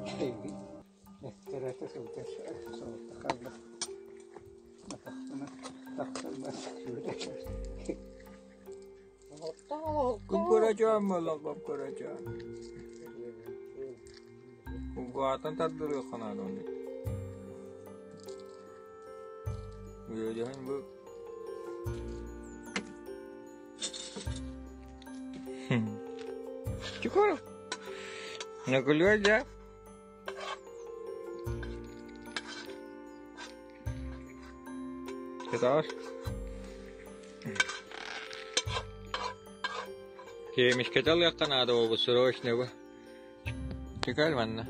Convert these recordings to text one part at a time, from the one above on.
Эттэрэтэ сылдьар соҕотох хаалла. Атахпына тахсаллар Кып-кырачаан буолла, кып-кырачаан. Кулгаатан тардырыахха наада оннук. Үөдэһин бу Чукор. Накулуй да? Кытаар. Киэмискэтэ ылыахха наада буолбут срочно бу. Чекай манна.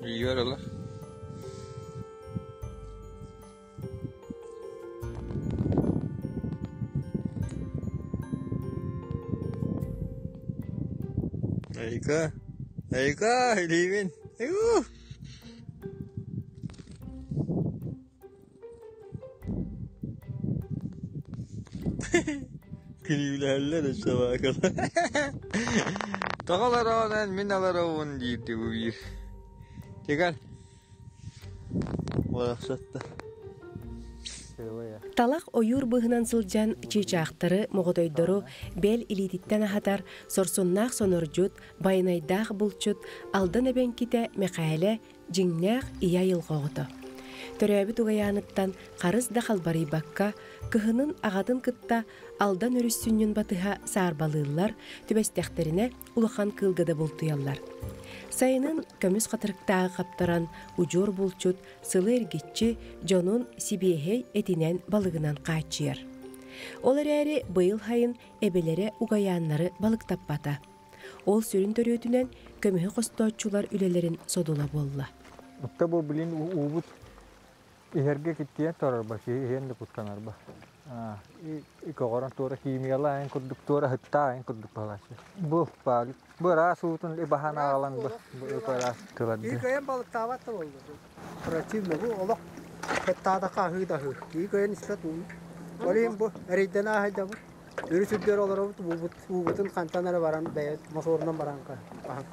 Үйүөр ылар. Айка, айка, илиибин. Айгуу! Күлүүлэһэллэр өссө баакалар. Тоҕо олороҕун мин олоробун диирди бу биир. Тигэн. Барахсатта. Талах ойуур быыһынан сылдьан чыычаахтары, моҕотойдору бэл илиититтэн аһатар сорсуннаах сонордьут, байанайдаах булчут Алдан эбэҥкитэ Мэхээлэ дьиҥнээх ийэ айылҕа оҕото. Төрөөбүт угайааныттан харыс да халбарыйбакка, кыһынын аҕатын кытта Алдан өрүс сүнньүн батыһа саарбалыыллар, түбэстэхтэринэ улахан кыылга да бултуйаллар. Сайынын көмүс хатырыктааҕы хаптаран, удьуор булчут сылы эргиччи дьонун сибиэһэй этинэн балыгынан хааччыйар. Ол эрээри быйыл сайын эбэлэрэ угайааннары балыктаппата. Ол сүрүн төрүөтүнэн көмүһү хостооччулар үлэлэрин содула буолла. Ыкта бу билин уубут иһэргэ киттийэн турарба, киһи иһэн да куттанарба. Көҕөрөн туора химиялаан курдук туора ыһыктаан курдук баҕааччы. Бу баал бу ыраас уутун баһан аҕалан бу ыраас тыларды. Киһи кыайан балыктаабат да буолла. Противно бу олох хаттаатахха аһыы да аһыы. Киһи кыайан испэт ууну. Ол иһин бу эрэйдэнэ аһайдабыт. Өрүс үрдүгэр олоробут уубут уубутун хантан эрэ баран бэйэ мотуорунан баран хаһан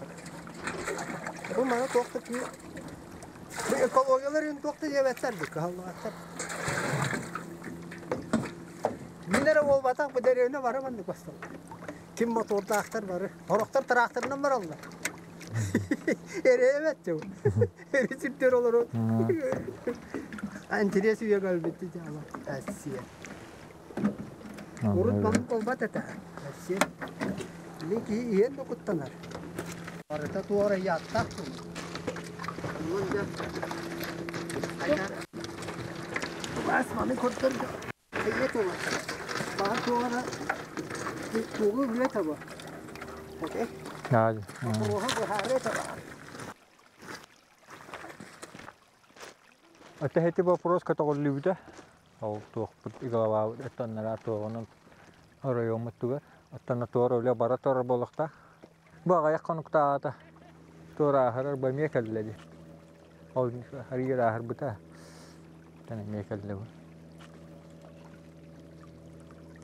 Бу маны туох да бу экологияларын туох да диэбэттэр бу кыһаллыбаттар. Мин эрэ буолбатах бу дэриэбинэ бары маннык басталлар. Ким мотуордаахтар бары. Сорохтор тыраахтарынан бараллар. Эрэйэбэт дьэ. Өрүс үрдүгэр олорон. Интерес үйэ кэлбит дьаала. Россия. Урут балык буолбат этэ. Россия. Билин киһи иһэн да куттанар. Барыта туора яттаах Бас маны көрдөрдө. Эйе тула. Баһар туора тугу үлэ таба. Окей. Туоха быһаары таба. Это эти вопрос көтөҕүллүбүтэ. Ол туохпут иглалаабыт оттоннара туоҕунан оройуоммут тугар. Оттон туора үлэ бара турар буолуохтаах. Бу аҕыйах хонуктааҕыта туора ааһарар бу эмиэ кэллэ дии. Ол арыйар ааһарбыта. Оттон эмиэ кэллэ бу.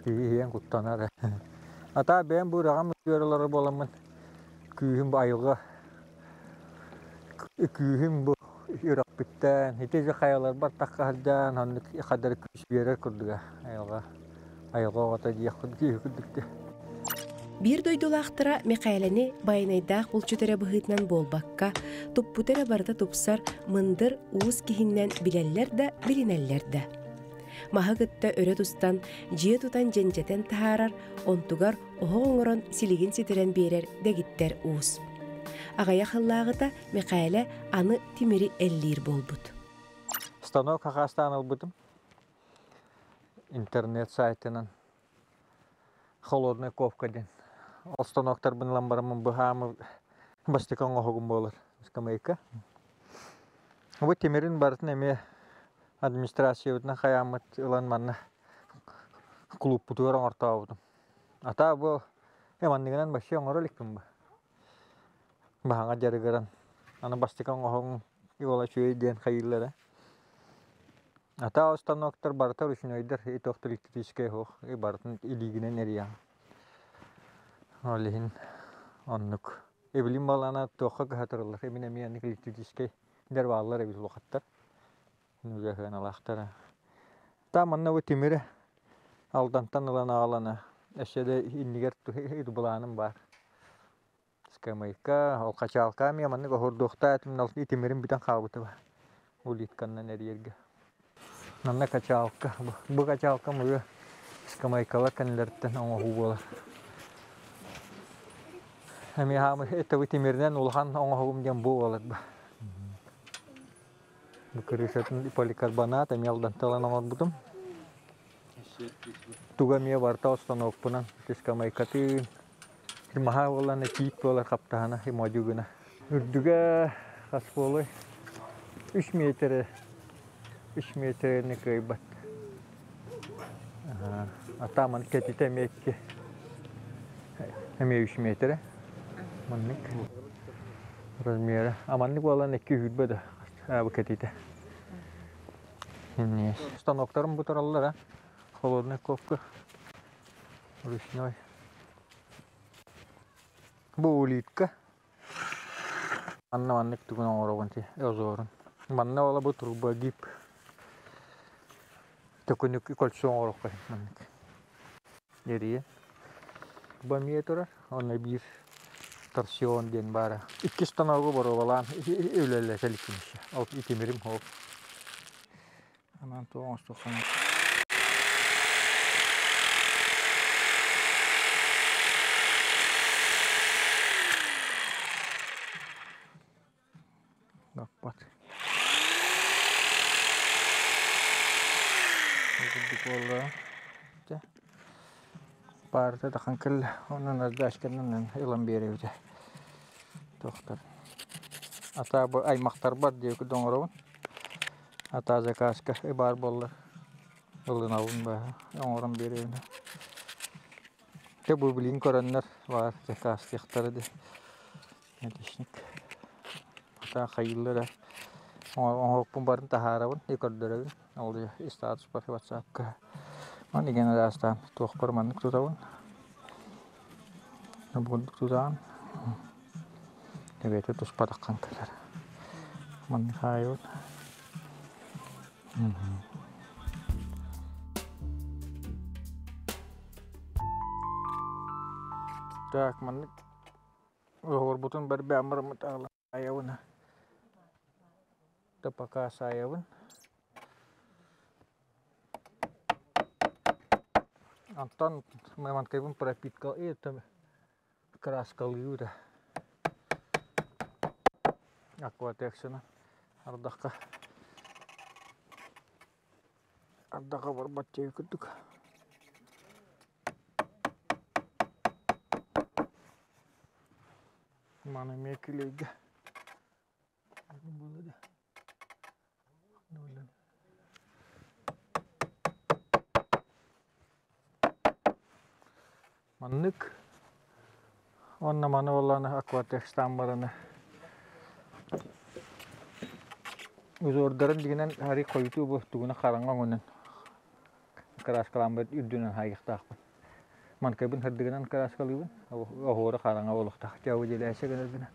Киһи иһийэн куттанар. Ата бэйэм бу үрэҕим үөрэлэрэ буоламмын күүһүм бу айылҕа Күүһүм бу үрэхпиттэн, ити дьэ хайаларбар тахха сылдьан, оннук хадары күүс биэрэр курдуга айылҕа айылҕа оҕото диэх киһи курдук дии. Биир дойдулаахтара Михайлэни байанайдаах булчут эрэ быһыытынан буолбакка, туппута эрэ барыта тупсар мындыр уус киһиннэн билэллэр да, билинэллэр да. Маһы кытта өрө тустан, дьиэ тутан дьэндьэтэн таһаарар, онтугар оһох оҥорон силигин ситэрэн биэрэр дэгиттэр уус. Аҕыйах сыллааҕыта Михайлэ аны тимири эллиир буолбут. Станок хакаастаан ылбытым. Интернет сайтынан холодная ковка диэн. Ол станоктарбын ылан бараммын быһаамы бастакы оҥоһугум буолар. Скамейка. Бу тимирин барытын эмиэ администрациябытынан хайааммыт ылан манна кулууппутугар оҥортообутум. Ата бу манныгынан вообще оҥоро иликпин бу. Баһаҥа дьарыгыран аны бастакы оҥоһуҥ уола үчүгэй диэн хайыыллара. Ата станоктар барыта ручнойдар и туох электрическэй суох и барытын илиигинэн эрийэҕин. Ол иһин оннук. Эбилин балана туохха кыһатырыллар. Эмин эмиэ аннык электрическэй дэр бааллар эбит улахаттар. Нүгэ Та манна бу тимири Алдантан ылан аҕалана өссө да иннигэр былааным баар. Скамейка, ол хачаалка эмиэ маннык оһордуохтаа этим тимирим бүтэн хаалбыта улитканнан эрийэргэ. Манна качалка, бу качалка муга скамейкалар кэннилэриттэн оҥоһуу буолар. Эмиэ хаамы это тимиринэн улахан оҥоһугум диэн бу буолар. Бу крышатын поликарбонат эмиэ алданталан оҥорбутум. Туга эмиэ барыта установкунан скамейкатын маһа буолан тиит буолар хаптаһына модьу гына. Үрдүгэ хас буолуой? 3 метр 3 метрни кыайбат. Атаман кэтитэ эмиэ икки эмиэ 3 метр. Маннык размера. А маннык буолан икки үүрбэ да бу кэтитэ. Станоктарым бу тураллар, холодная ковка ручной. Бу улитка. Манна маннык тугун оҥоробун ти озорун. Манна ола бу турбогип. Төкүнүк кольцо оҥороххо маннык. Эрийэ. Бу эмиэ турар. Онно биир торсион диэн баара. Икки станогу боруобалаан үлэлэтэ иликкин Ол итимирим хоп. Анан туох оҥостуоххана. Баппат. Курдук буолла. Паарта тахан кэллэ. Онон ардашканан ылан биэрэбит. Тохтор. Ата бу аймахтарбар диэки оҥоробун. Ата заказка баар буоллар ылынабын баа оҥорон биэрэбин. Те бу билин көрөннөр баар заказтыахтара ди. Отличник. Ата хайыыллара оҥоһукпун барын таһаарабын, көрдөрөбүн. Ол статуспар WhatsApp-ка. Ман igen араастаан туохпар маннык тутабын. Бурдук тутаан эбэтэ туспа таххан кэлэр. Маннык хаайыбыт. Так, маннык оһуорбутун барбы аммарыммыт айабын. Да пока саайабын. Антон маманкайбын пропитка это краскалыыр. Акватексина ардахха ардахха барбат диye курдук. Маны эмиэ килейгэ. Маннык уонна маны буоллаҕына акватекстаан бараны узордарын дигинэн арый хойутуу бу тугуна хараҥа оҥунан кырааскалааммыт үрдүнэн хаайыахтаахпын. Манкайбын сырдыгынан кырааскалыыбын, оһуора хараҥа буолуохтаах. Дьэ, выделяйся гынар гына.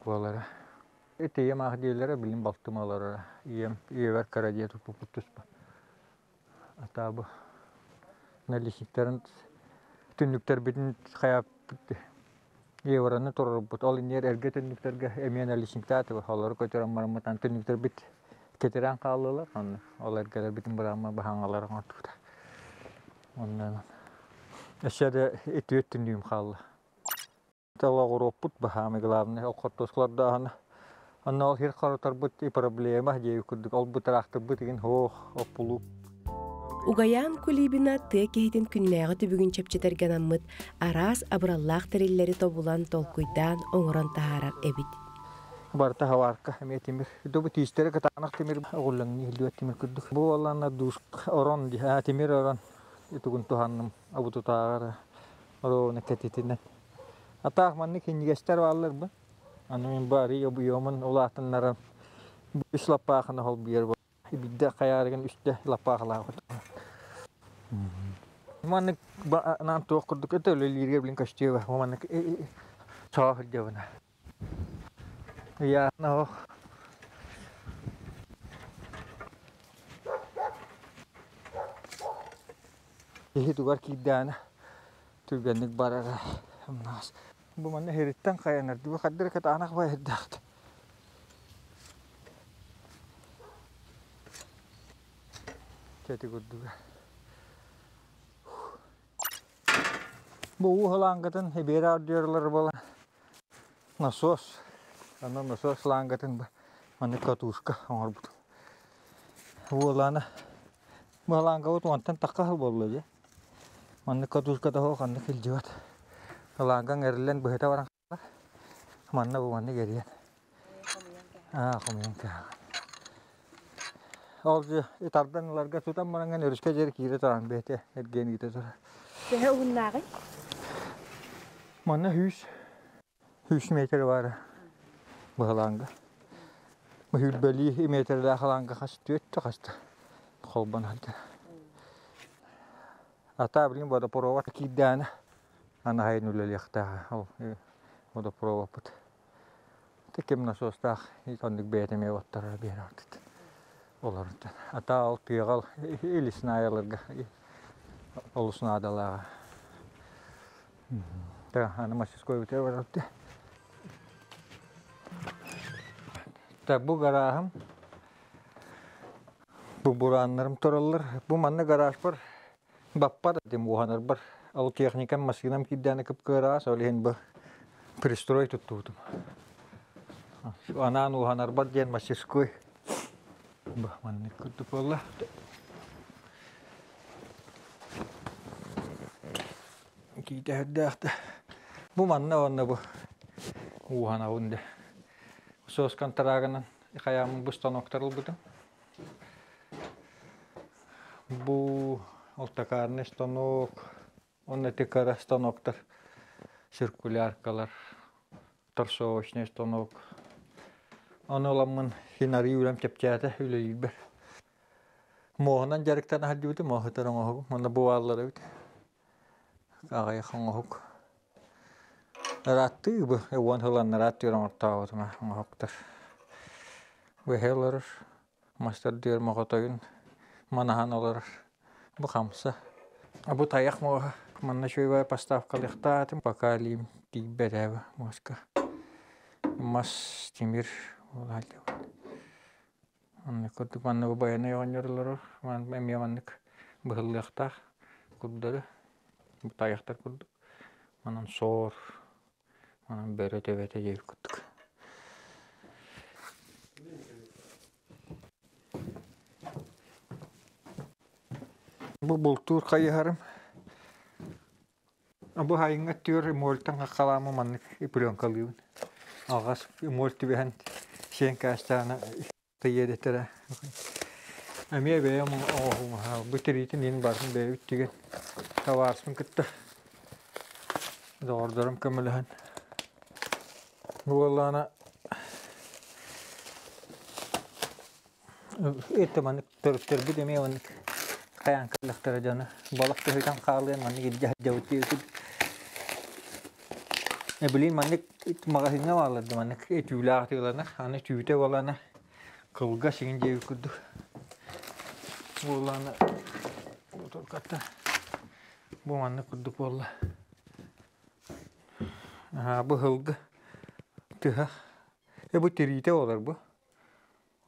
Буолара. Ити ийэм аах диэллэрэ, билин балтым олороро. Ийэм ийэбэр кыра дьиэ туппуппут туспа. Атаабы наличниктарын түннүктэрбитин хайааппыт евроны туруорбут. Ол иннигэр эргэ түннүктэргэ эмиэ наличниктаатыбыт. Олору көтөрөн бараммытан түннүктэрбит кэтирээн хааллылар. Онно ол эргэлэрбитин быраама баһаҥалар оҥордубут. Оннунан өссө да үтүө түннүгүм хаалла. Оҕуруоппут баһаамай главный ол хортуоскалардаахына онно ол сир хоротарбыт и проблема диэбит курдук ол бытараахтарбыт игин һоох оппулууп. Угайаан Кулибина тыа киһитин күннээҕи түбүгүн чэпчэтэргэ анаммыт араас абыраллаах тэриллэри тобулан, толкуйдаан, оҥорон таһаарар эбит. Барыта хаварка эмиэ тимир. Бу тиистэри кытаанах тимир оҕуллаҥныы иһиллибэт тимир курдук. Бу буоллаҕына душ орон тимир орон итугун туһанным абутутааҕар оруобуна кэтитинэн. Атаах маннык кинигэстэр бааллар бу. Аны мин бу арый объемун улаатыннаран үс лаппаахыны холбуйар биирдэ хайаарыгын үстэ лаппаахылаах. Маннык наан туох курдук это үлэлииргэ билин көстүө. Маннык Соо сылдьабына. Ыйаана ох. Киһи тугар киирдэҕинэ түргэнник барара умнаас. Бу манна иһириттэн хайанар дуу хардары кытаанах байырдаахт. Чэти курдуга. Бу уу халаангатын эбиэрэ ардыйарлар буолан насос, аны насос лаангатын маннык катушка оҥорбутум. Уолаана бу халаангабыт уонтан тахха сыл буолла дии. Маннык катушката суох ханнык илдьибэт. Лаангаҥ эриллэн быһыта баран хаалар. Манна бу маннык эрийэн. Аа, хомуйан кээһэҕин. Ол дьэ тардан ыларга тутан бараҥҥын өрүскэ диэри киирэ туран бэйэтэ эргиэн ыыта турар. Төһө уһуннааҕый? Манна 100 метр баара быһалаанга. Сүүрбэлии метрлээх алаанга хас түөртэ хаста холбон сылдьар. Ата билигин водопровод киирдэҕинэ аны сайын үлэлиэхтээх ол водопроводпут. Ким насостаах оннук бэйэтэ эмиэ оттороро биэрээхтит олорунтан. Ата ол тыаҕа леснаяларга олус наадалааҕа. Аны мастерской бүтэр барарты. Так бу гарааһым бу бурааннарым тураллар. Бу манна гаражпар баппар этим уһанарбар. Ол техникам массыынам киирдээнэ кып-кыараҕас, ол иһин бу пристрой туттубутум. Анаан уһанарбар диэн мастерской бу маннык курдук буолла. Киитэһэрдээх да. Бу манна уонна бу ууһанабын да. Сос контрагынан хайааммын бу станоктар ылбытым. Бу алтакарный станок, уонна ити кыра станоктар, циркуляркалар, торсовочный станок. Ону ыламмын хин арыы үлэм чэпчээтэ үлэлиирбэр. Муоһунан дьарыктана сылдьыбытым, муоһутар оҥоһугум. Уонна бу бааллар эбит. Аҕыйах оҥоһук. Ырааттыы бу 10 сыл анараа өттүгэр оҥортообутум оҥоһуктар. Быһа олорор, мастардыыр моҕотойун манаһан олорор. Бу хамса. Бу тайах муоһа. Манна үчүгэй поставкалыахтаатым. Пока илиим тиийбэт ээ муоска. Мас, тимир Оннук курдук манна бу байанай оҕонньор олорор. Эмиэ маннык быһыллыахтаах курдары. Бу тайахтар курдук. Манан соор, манан бөрө төбөтө диэбит курдук. Бу бултуур хайыһарым. Бу сайыҥҥы өттүгэр муортан хаххалааммын маннык пленкалыыбын. Алҕас муор түбэһэн сиэн каастаҕына тиийэдэтэрэ. Эмиэ бэйэм оҥоһуум аһаа. Бу тириитин иһин барытын бэйэбит тигэн табаарыспын кытта доҕордорум көмөлөһөн. Бу буоллаҕына Это маннык төрүттэрбит эмиэ маннык хайаан кэллэхтэрэ дьоно балах төһүтэн хаалыан маннык илдьэ сылдьабыт диэбитим. Билин маннык маҕаһыыҥҥа бааллар да маннык түүлээх атыыланар. Аны түүтэ буолана кылгас иҥин диэбит курдук. Буоллаҕына бутулката бу маннык курдук буолла. Бу сылгы тыһа. Бу тириитэ буолар бу.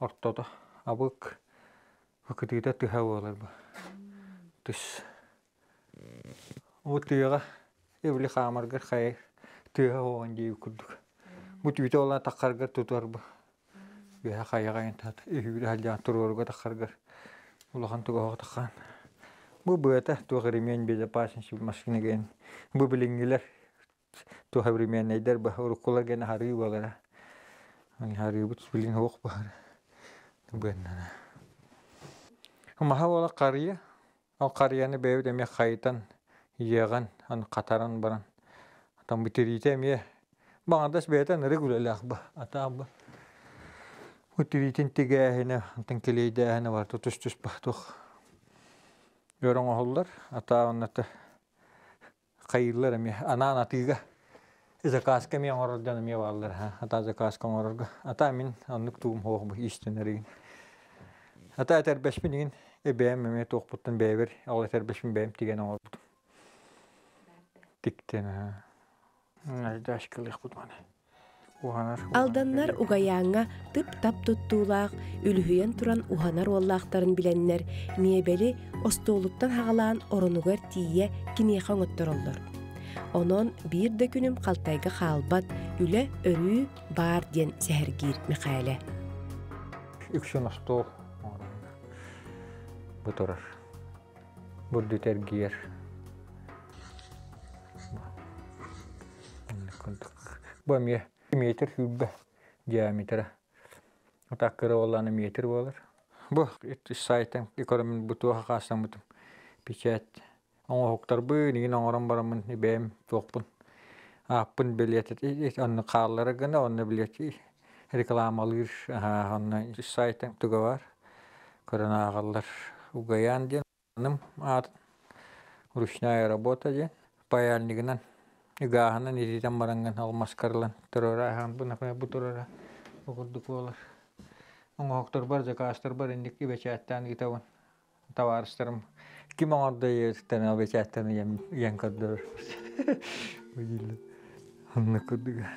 Ортото абык кытыыта тыһа буолар бу. Тыс. Бу тыаҕа ибили хаамаргар хайа тыаһа оҕон диэбит курдук. Бу түүтэ буолан таххаргар тутар бу. Үөһэ хайаҕа үһүүрэ сылдьан туруоруга таххаргар улахан тугоһоҕо таххан. Бу быата туох ремень безопасности машина диэн бу билиҥҥилэр туох современнайдар уруккулар гэнэ харыы буолара. Харыыбыт билин суох баара. Быаннана. Маһа буола харыйа. Ол харыйаны бэйэбит эмиэ хайытан, иэҕэн, аны хатаран баран. Там бүтүрүүтэ эмиэ баҥардас бэйэтэ ынырык үлэлээх ба, атаах ба. Бүтүрүүтүн тигээһинэ, онтон килиэйдээһинэ барыта тус-туспа туох өр оҥоһуллар. Атаа онно хайыыллар эмиэ анаан атыыга. Заказка эмиэ оҥорор дьон эмиэ бааллар. Ата заказка оҥорорго. Ата мин оннук тугум суох бу иистэнэригин. Ата этэрбэспин игин эбээм эмиэ туохпуттан бэйэбэр ол этэрбэспин бэйэм тигэн оҥорбутум. Тиктэн Дашкалыахпыт маны. Алданнар Угайааҥҥа тып-тап туттуулаах, үлүһүйэн туран уһанар уоллаахтарын билэннэр, миэбэли остуолуттан хаҕалаан оронугар тиийэ киниэхэ оҥоттороллор. Онон биир да күнүм халтайга хаалбат, үлэ өрүү баар диэн сэһэргиир Михээлэ. Үксүн остуол бу турар. Бурдут эргийэр. Бу эмиэ метр 20 диаметра. Так кыра буоллаҕына метр буолар. Бу сайтан көрөммүн бу туох хаастаммытым печать оҥоһуктарбын игин оҥорон бараммын бэйэм туохпун ааппын билиэт онно хааллара гына онно билиэт рекламалыыр онно сайтан туга бар көрөн ааҕаллар угайаан диэн Аным аатын ручная работа диэн паяльнигынан ыгааһынан ититэн бараҥҥын алмаскарылан туруора аһаан бу например бу туруора бу курдук буолар. Оҥоһуктарбар заказтарбар инник бэчээттээн ыытабын. Табаарыстарым ким оҥордо ийэтиттэн бэчээттээн ыйан көрдөрөр. Оннук курдуга.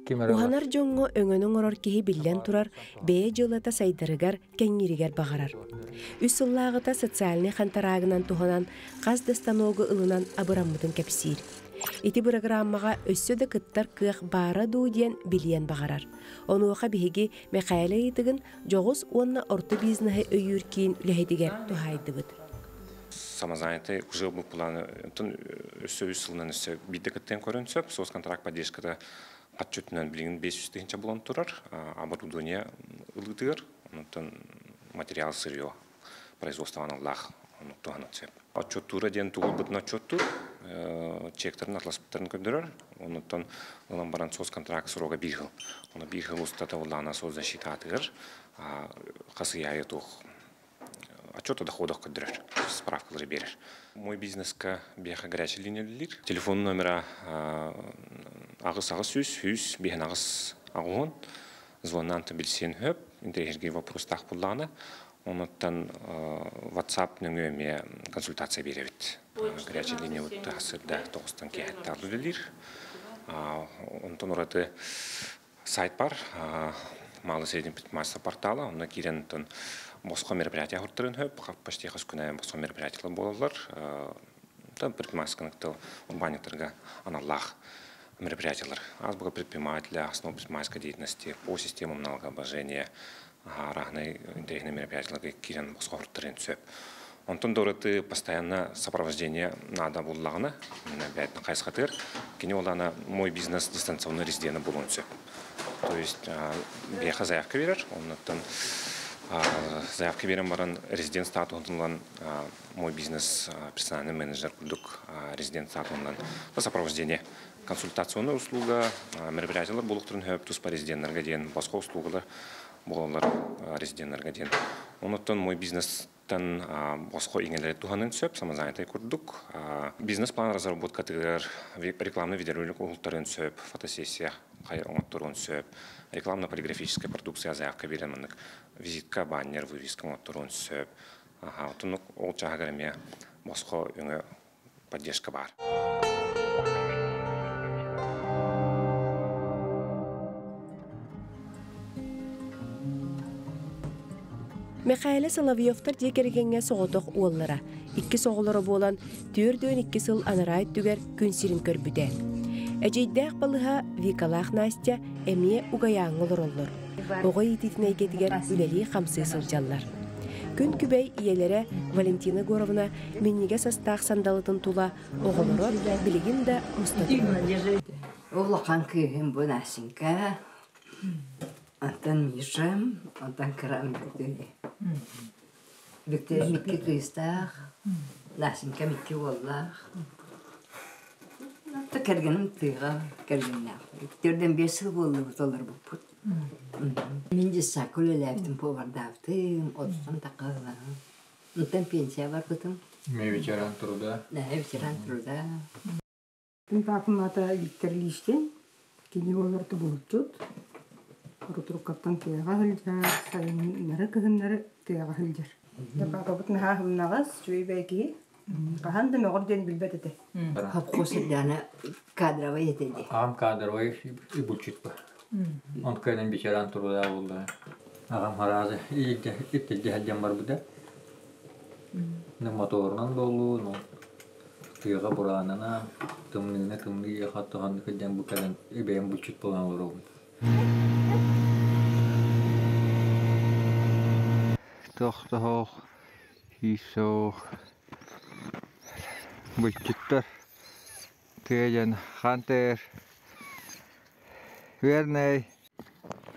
Уһанар дьоҥҥо өҥөнү оҥорор киһи биллэн турар, бэйэ дьыалата сайдарыгар, кэҥииригэр баҕарар. Үс сыллааҕыта социальнай хантараагынан туһанан хас да станогу ылынан абыраммытын кэпсиир. Ити бырагырааммаҕа өссө да кыттар кыах баара дуу диэн билиэн баҕарар. Онуоха биһиги Мэхээлэ ыйытыгын дьоҕус уонна орто бизнеһи өйүүр киин үлэһитигэр туһаайдыбыт. Самозанятый уже бу планы өссө үс сылынан өссө биирдэ кыттыан көрөн сөп. Соцконтракт поддержката отчетунан билигин 500 тыһыынча булан турар. Оборудование ылыытыгар, онтон материал сырье производство аналлаах оннук туһанан сөп. Отчеттуура диэн тугу ылбытын отчеттуур, чектарын атласпыттарын көрдөрөр. Оннуттан ылан баран соцконтракт срога биир сыл. Оны биир сыл устата улаана соцзащита атыгар хас ый аайы туох отчет о доходах көрдөрөр, справкалары биэрэр. Мой бизнеска биэхэ горячая линия үлэлиир. Телефон номера аҕыс аҕыс үс үс биһэн аҕыс аҕуһун звоннаан билсиэн хөп интэриэһиргии вопростаах буллаҕына онуттан WhatsApp нөҥүө эмиэ консультация биэрэбит. Горячая линия сырда тоҕустан киэһэтте үлэлиир. Онтон ураты сайт бар Малый средний предпринимательство портала онно киирэн онтон босхо мероприятие оһортарын хөп почти хас күнэ босхо мероприятиялар буолаллар предпринимательскай урбаанньыктарга аналлаах мероприятиялар азбука предпринимателя основа предпринимательской деятельности по системам налогообложения разные интересные мероприятияларга киирэн босхо оһортарын сөп. Онтон да постоянно сопровождение надо буллаҕына бэйэтин хайысхатыгар кини олана мой бизнес дистанционный резиденэ буолуон сөп. То есть биэхэ заявка берер, оннуттан заявка берен баран резидент статуһунан мой бизнес персональный менеджер курдук резидент статуһунан сопровождение консультационная услуга мероприятиялар буолуохтарын хөп туспа резиденнерге диэн босхо услугалар буолаллар резиденнерге диэн. Онуттан мой бизнес тан босхо иҥэлэри туһанын сөп, самозанятый курдук. Бизнес-план разработкатыгар рекламный видеоролик уһултарын сөп, фотосессия оҥотторуон сөп, рекламно-полиграфическая продукция заявка биэрэн маннык визитка, баннер, вывеска оҥотторуон сөп. Отунук ол чааһыгар эмиэ босхо өҥө поддержка баар. Михаила Соловьевтар дьиэ кэргэҥҥэ соҕотох уоллара. Иккис оҕолоро буолан, 42 сыл анараа өттүгэр күн сирин көрбүтэ. Эдьиийдээх балыһа Викалаах Настя эмиэ Угайааҥҥа олороллор. Оҕо иитиитин эйгэтигэр үлэлии-хамсыы сылдьаллар. Күн күбэй ийэлэрэ Валентина Егоровна минньигэс астаах сандалытын тула оҕолоро билигин да муста тураллар. Улахан кыыһым бу Настенька, оттон Мишам, оттон кырам Виктория. Виктория икки кыыстаах, Настенькам икки уоллаах. Оттон кэргэним тыаҕа кэргэннээх. Төрдөн биэс сыл буоллубут олорбуппут. Мин дьыссаакка үлэлээбитим, повардаабытым, отутан таххалаһым. Онтон пенсия барбытым. Ветеран труда. Да, ветеран труда. Мин папам аата Виктор Ильичтин. Кини олорто булчут. Рутуруккаттан тыаҕа сылдьар, сайыннары кыһыннары тыаҕа сылдьар. Папабыт наһаа сымнаҕас, үчүгэй бэйэ киһи. Хаһан да мөҕөр диэн билбэт этэ. Хопхуос ирдэҕинэ кадровай этэ дии. Аҕам кадровай и булчут ба. Он кэлэн ветеран труда буолла. Аҕам хараазы иттилдьэ сылдьан барбыта. Моторунан буоллун, ну, тыаҕа бураанана, тымныыны тымныы хаттаһан кэлдьэн бу кэлэн бэйэм булчут буолан олоробун. Тохтоһох, иисоох, булчуттар тыа дьон хантер, вернэй.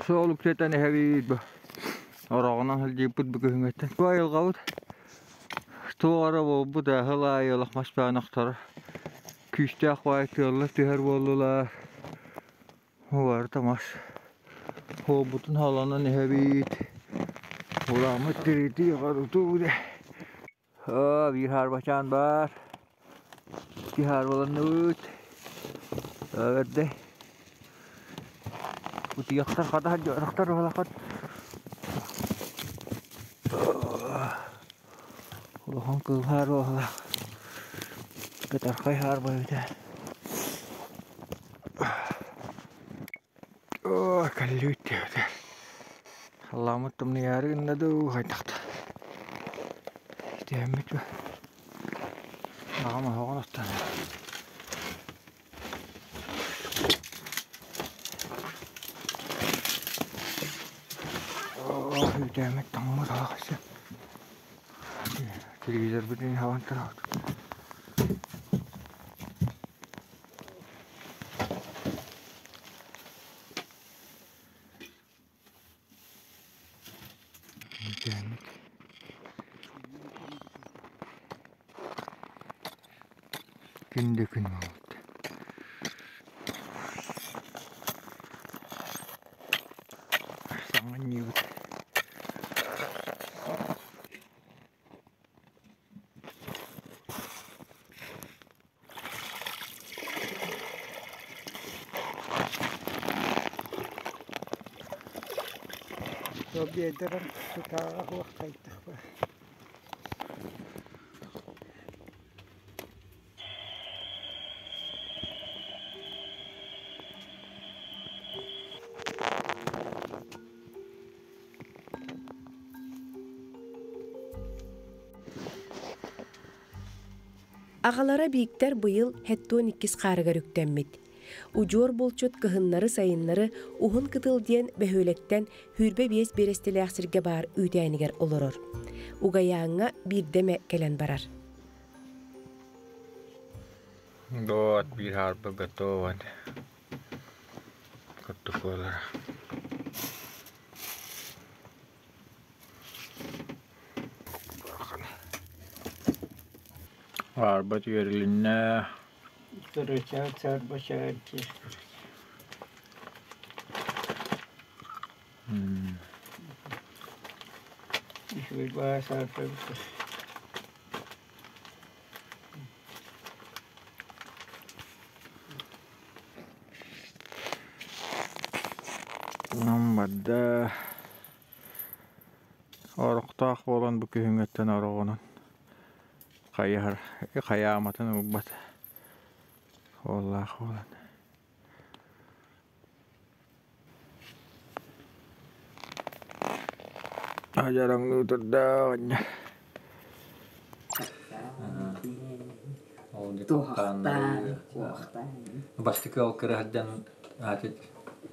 Суол үктэтэн эһэбит бу. Ороҕунан сылдьыыппыт бу күһүҥҥүттэн. Бу айылҕабыт туох эрэ буолбут аһыл аайы олох мас баанахтара күүстээх баай тыаллар түһэр буоллулар. Барыта мас. Буолбутун халанан иһэбит. Уламмыт тиритии харутуу дэ. Биир хаарбачаан баар. Икки хаарбаланныбыт. Эбэрдэ. Утуйахтар хата сылдьыбатахтар балахан. Улахан кыыл хаар буолла. Кытархай хаар буолбута. Оо, кэллибит диэбитэ. Халлааммыт тымныйаары гынна дуу, хайдахта. Итиэммит ба. Аҕам оһоҕун оттон. Оо, үүтээммит тоҥмут олох өссө. Телевизорбытын хабан турабыт. Күн да күн буолбут. Саҥа анньыыбыт. Биэдэрэн тутааҕа суох хайдах баар. Аҕалара Бииктэр быйыл 72 хаарыгар үктэммит. Удьуор булчут кыһыннары-сайыннары Уһун Кытыл диэн бөһүөлэктэн 25 биэрэстэлээх сиргэ баар үүтээнигэр олорор. Угайааҥҥа биирдэ эмэ кэлэн барар. Вот биир хаарба готово. Курдук буолар. Аарбат үөрүлүннэ. Онон барда. Орохтоох буолан бу күһүҥҥүттэн ороҕунан хайыһар хайааматын ылбат уоллаах буолан. Адьараҥныы турда оҕонньор. Туохтаан, куохтаан. Бастакы ол кыра сылдьан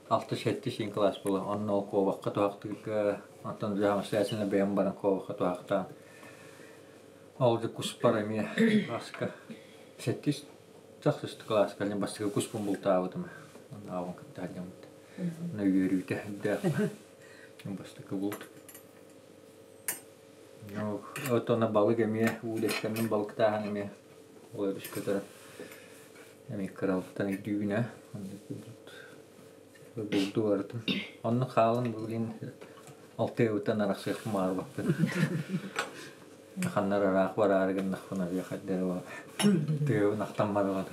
алта-сэттэ син кылаас буола. Онно ол куобахха туһахтыырга, оттон самостоятельно бэйэм баран куобахха туһахтаан. Ол дьэ куспар эмиэ аска сэттис тахсыс кылааска бастакы куспун бултаабытым. Онно кытта сылдьаммыт. Онно үөрүүтэ үрдээх. Бастакы булт. Оттон балык эмиэ уулэттэммин балыктааһын эмиэ ол өрүс көтөрө эмиэ кыралыктан өйдүүбүн ээ. Булду барытын. Онно хаалан билигин алтыабыттан арахсыахпын баҕарбаппын. Ханна ыраах бараары гыннахпына хайдах эрэ тыабын ахтан барабын.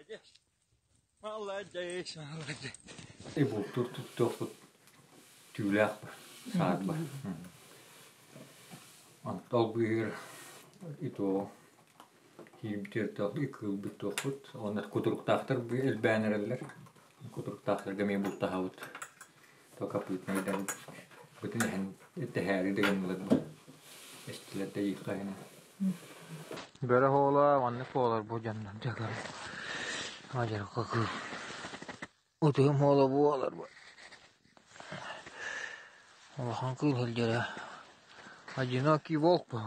Молодец. Молодец, молодец. И бултуур туттуохпут түүлээх саарба. Онтон быыһыгар итоо киирбитиэртээх иккылбыт туохпут. Уонна кутуруктаахтар элбээн эрэллэр. Кутуруктаахтарга эмиэ бултаһабыт. То копытнайдар бытын иһэн тэһээри да гыннылар бу. Эстилэр да ииххэ Бөрө оҕолоо маннык буолар бу дьоннор дьылар адьырҕа кыыл утуйум уола буолар бу улахан кыыл сылдьара одинокий волк бу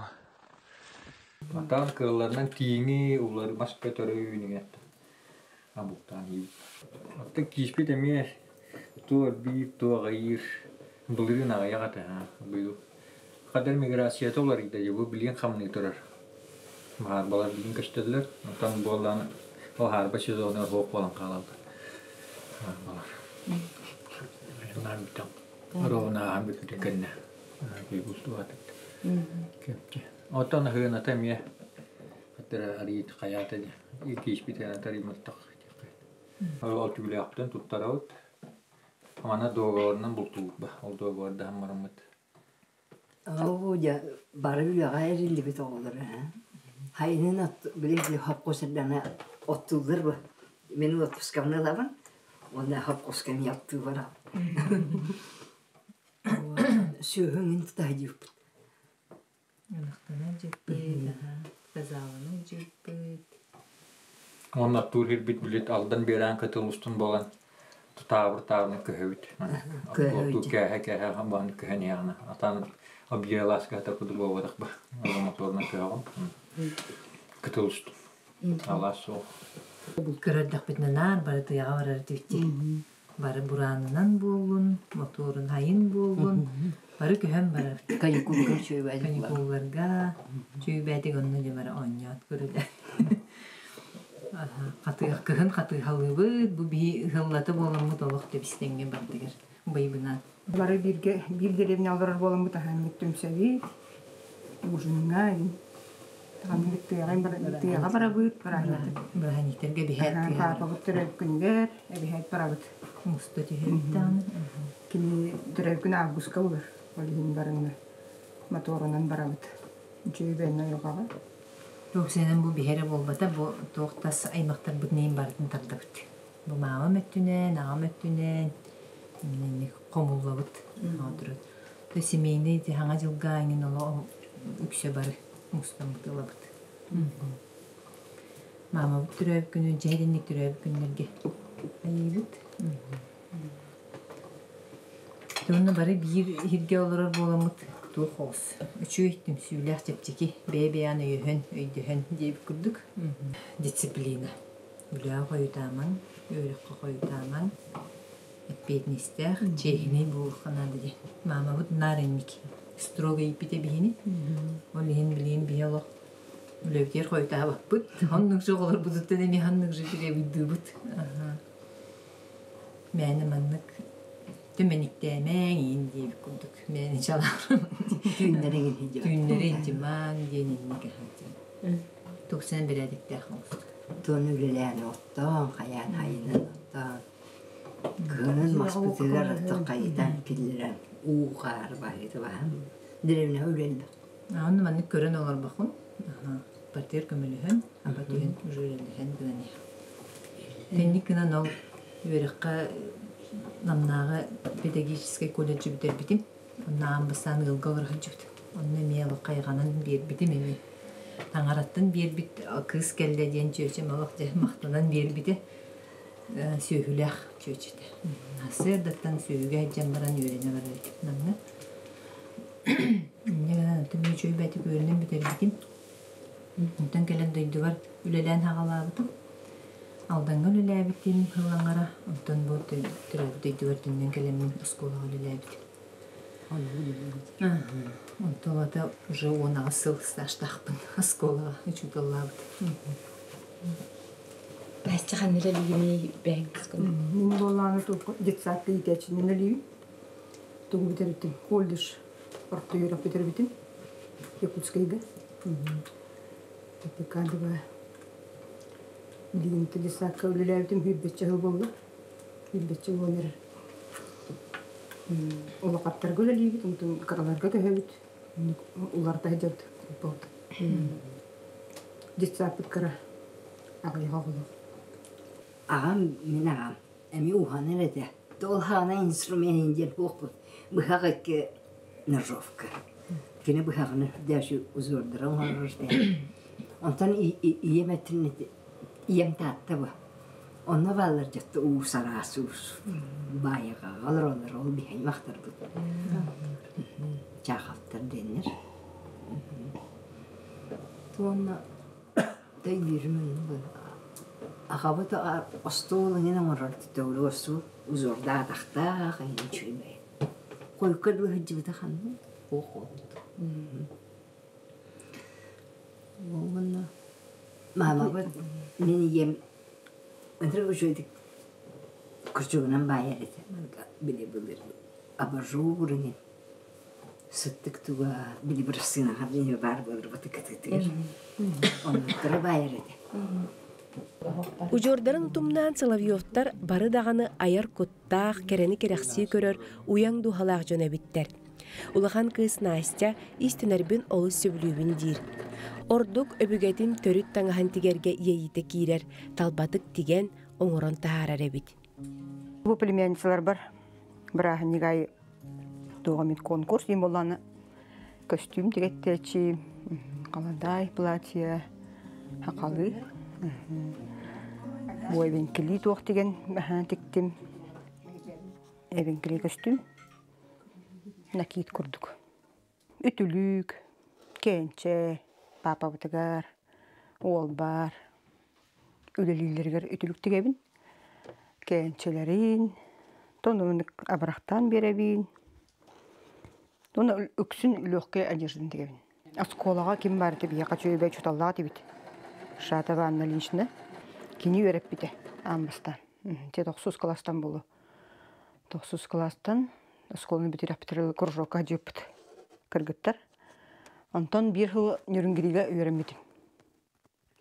Атаан кыылларынан тииҥи улары мас көтөрү үүнүгэр абыктаан иибит. Оттон кииспит эмиэ туох биир туох аҕыйыыр былырыын аҕыйах этэ быйыл Хадыр миграцията уларыйда дии, бу билигин хамныы турар. Баһаарбалар билигин көстөллөр. Оттон буоллаан ол хаарба сезона суох буолан хаалаллар. Хаарбалар. Наан бүтэн. Ровно ааһан бүтүтүн кэннэ. Күйгустубатык. Оттон аһыыната эмиэ хаттара арыйыт хайаата дии. Кииспитин тарыйматтах. Ол түгүлээхпитин туттарабыт. Мана договорынан бултуубут ба. Ол договордаһан бараммыт. Оо, дьэ, бары үлэҕэ эриллибит оҕолор ээ. Хайынын от били хопкуос эрдэҕинэ оттууллар бу. Мин отпускабын ылабын уонна хопкуоска эмиэ оттуу барабын. Сүөһү тута сылдьыбыппыт. Ынахтанан дьиппит, тазааланан дьиппит. Уонна оттуур сирбит билит Алдан биэрээн кытыл устун буолан таабыр таабына көһөбүт. Оттуу кээһэ кээһэ баан көһөн иһэҕинэ. Атаан объеласка хата куду буолбатах ба. Моторунан көһөҕүн. Кытыл устун. Алаас суох. Көрөрдөхпүтүнэ наар бары тыаҕа барар этибит Бары бураанынан буоллун, мотуорун айын буоллун, бары көһөн барабыт. Каникулга үчүгэй Каникулларга чүйбээтик онно дьэ бары оонньоот көрүлэ. Хатыах кыһын хатыыһалыыбыт, бу биһи ыһыллата буоламмыт олох тэбистэҥҥэ бардыгар быйбынан. Бары бииргэ биир деревня олорор буоламмыт аһаанньык түмсэбит, ужиҥҥа Тыаҕа барабыт, Бырааһынньыктарга эбиһээт Паапабыт төрөөбүт эбиһээт барабыт. Муста түһэбит даҕаны. Кини төрөөбүт августка булар. Ол иһин барынна моторунан барабыт. Үчүгэй бэйэнэ айылҕаҕа. Туох бу биһэрэ буолбата, бу туох тас аймахтарбытын барытын тардабыт. Бу маамам өттүнэн, аҕам өттүнэн инник хомуллабыт. То семейный хаҥа дьылга иҥин оло үксэ бары мустаммыт ылабыт. Маамабыт төрөөбүт күнүн, дьэһэринник төрөөбүт күннэргэ айыыбыт. Онно бары биир иһиргэ олорор буоламмыт туох оҕус. Үчүгэй түмсүүлээх чэпчэки, бэйэ-бэйэҕин өйөһөн, өйдөһөн диэбит курдук. Дисциплина. Үлэҕэ хойутаамаҥ, үөрэххэ хойутаамаҥ, эппиэтинэстээх, чиэһинэй буолуохха наада диэн. Маамабыт наар инник строго ииппитэ биһини. Ол иһин билигин биһи олох үлэбитигэр хойутаабаппыт. Оннук же оҕолорбутуттан эмиэ ханнык же требуйдуубут. Мээнэ маннык түмэниктээмэҥ иин диэбит курдук. Мээнэ чалаарым. Түүннэри Түүннэри интимаҥ диэн инник Туксан бэрээдэктээх оҥостор. Туон үлэлээн оттоон, хайаан хайынан оттоон. Кыһынын маспытыгар хайытан киллэрэн уу хаар баһыыта баһан деревняҕа үлэллэх. Онно маннык көрөн олорбохун. Квартир көмөлөһөн, аба түһэн уже үлэлэһэн гынан иһэ. Тэнник гынан ол үөрэххэ Намнааҕы педагогическай колледжы бүтэрбитим. Онно аан бастаан ыалга олоро сылдьыбыт. Онно эмиэ олох хайҕанан биэрбитим эмиэ. Таҥараттан биэрбит кыыс кэллэ диэн чүөчэм олох дьэ махтанан биэрбитэ. Сүөһүлээх чүөчэтэ. Сарсыардаттан сүөһүгэ сылдьан баран үөрэнэ барар этим Намҥа. Инньэ гынан антон үчүгэй бэйэтик үөрэнэн бүтэрбитим. Онтон кэлэн дойдубар үлэлээн хаҕалаабытым. Алдаҥҥа үлэлээбитим сыл аҥара, онтон бу төрөөбүт дойдубар төннөн кэлэммин оскуолаҕа үлэлээбитим. Онтон ата уже 18 сыл стажтаахпын оскуолаҕа учууталлаабыт. Настя ханна үлэлиигиний бэйэҥ Мин буоллаҕына детсадка иитээччинэн үлэлиибин. Тугу бүтэрбитим? Колледж орто үөрэх бүтэрбитим. Якутскайга. ТПК-2. Билигин детсадка үлэлээбитим сүүрбэччэ сыл буолла. Сүүрбэччэ буолан эрэр. Улахаттарга үлэлиибит, онтон кыраларга көһөбүт. Уларыта сылдьабыт буолбут. Детсадпыт кыра, аҕыйах оҕолоох. Аҕам, мин аҕам, эмиэ уһанар этэ. Ол хаана инструмент диэн буолбут. Быһах икки ножовка. Кини быһаҕын дээши узордара оҥорор Онтон ийэм эттин ийэм Таатта бу. Онно бааллар дьатта уус араас уус баайаҕа олороллор ол биһи аймахтарбыт. Чаахаптар диэннэр. Уонна өйдүүрүм аҕабыт остуол эҥин оҥорор төгүрүк остуол узордаатахтаах эҥин үчүгэй Хойукка дылы сылдьыбыта ханна? Суох буолбут. Уонна маамабыт мин ийэм ынырык үчүгэйдик кырдьыгынан баайар этэ. Били былыр абажур иҥин сыттык туга били бырастыынаҕа били баар буолар кытыытыгар оннуктары баайар этэ. Удьуордарын утумнаан Соловьевтар бары даҕаны айар куттаах, кэрэни кэрэхсии көрөр уйаҥ дууһалаах дьон эбиттэр. Улахан кыыс Настя иистэнэрбин олус сөбүлүүбүн диир. Ордук өбүгэтин төрүт таҥаһын тигэргэ иэйиитэ киирэр, талбатык тигэн, оҥорон таһаарар эбит. Бу племянницаларбар бырааһынньык аайы туох эмит конкурс диэн буоллаҕына көстүүм тигэттээччи, халадаай платье, хахалы, бу эбэҥкилии туох тигэн тиктим, эбэҥкилии көстүүм, накид курдук. Үтүлүк, кээнчэ, паапабытыгар, уолбар үлэлииллэригэр үтүлүк тигэбин. Кээнчэлэрин, тонунук абырахтаан биэрэбин. Уонна үксүн легкая одежданы тигэбин. Оскуолаҕа ким баар этэ биһиэхэ үчүгэй учууталлаах этибит. Шатова Анна Ильинична. Кини үөрэппитэ аан бастаан. Те тохсус класстан буолуо. Тохсус класстан оскуоланы бүтэрээхпитигэр кружокка сылдьыбыппыт кыргыттар. Онтон биир сыл Нюрнгрига үөрэммитим.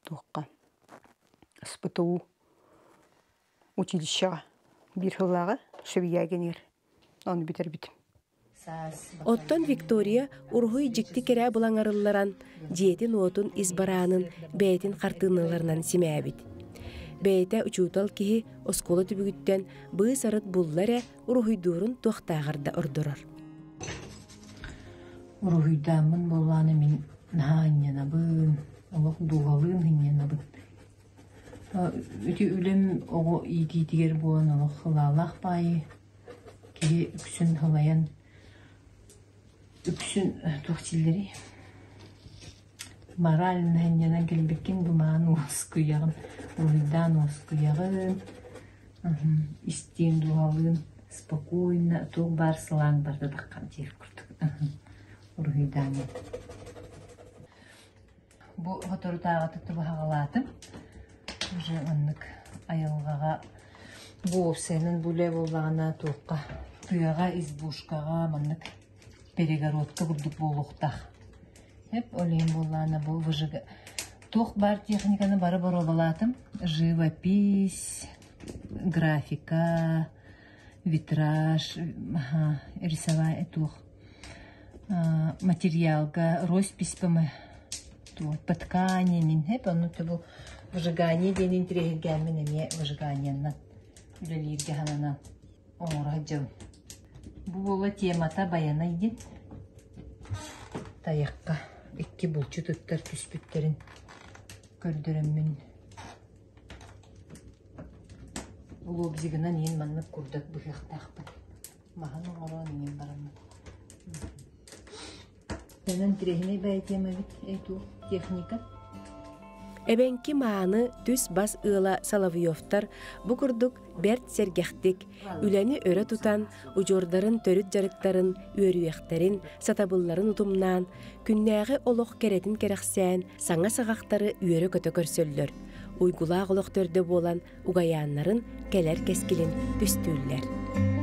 Туохха? СПТУ училищеҕа биир сыллааҕы Шевиягинигэр ону бүтэрбитим. Оттон Виктория уруһуй дьикти кэрэ былаҥарылларан, дьиэтин-уотун ис бараанын бэйэтин хартыыналарынан симээбит. Бэйэтэ учуутал киһи оскуола түбүгүттэн быыс-арыт булла эрэ уруһуйдуурун туохтааҕар да ордорор. Уруһуйдааммын буоллаҕына мин наһаа ынньанабын, олох дууһалыын ынньанабын. Ити үлэм оҕо иитиитигэр буолан олох сылаалаах баайы киһи үксүн сылайан үксүн туох дииллэрий морально ынньанан кэлбиккин гымаан уоскуйаҕын, уруһуйдаан уоскуйаҕын, истиин дууһалыын спокойно туох баар сылааҥ барыта таххан диир курдук уруһуйдааммын. Бу соторутааҕыта тубаһаҕалаатым. Уже оннук айылҕаҕа бу уопсайынан бу үлэ буоллаҕына туохха тыаҕа избушкаҕа маннык перегородка курдук буолуохтаах. Эп ол иһин буоллаҕына бу выжига туох баар техниканы бары боруобалаатым. Живопись, графика, витраж, рисование туох материалга роспись по ткани минһэп ону бу выжигание диэн интириэһиргээммин эмиэ выжиганиеннан үлэлииргэ сананан оҥоро сылдьабын. Бу буола темата Байанай диэн тайахха икки булчут ыттар түспүттэрин көрдөрөммүн лобзигынан иин маннык курдат быһыахтаахпын. Маһын оҥорон иҥин бараммын. Онон интэриэһинэй бэйэ тема эбит эту техника. Эбэҥки мааны түс-бас ыала Соловьевтар бу курдук бэрт сэргэхтик, үлэни өрө тутан, удьуордарын төрүт дьарыктарын, үөрүйэхтэрин, сатабылларын утумнаан, күннээҕи олох кэрэтин кэрэхсээн, саҥа саҕахтары үөрэ-көтө көрсөллөр. Уйгулаах олох төрдө буолан угайааннарын кэлэр кэскилин түстүүллэр.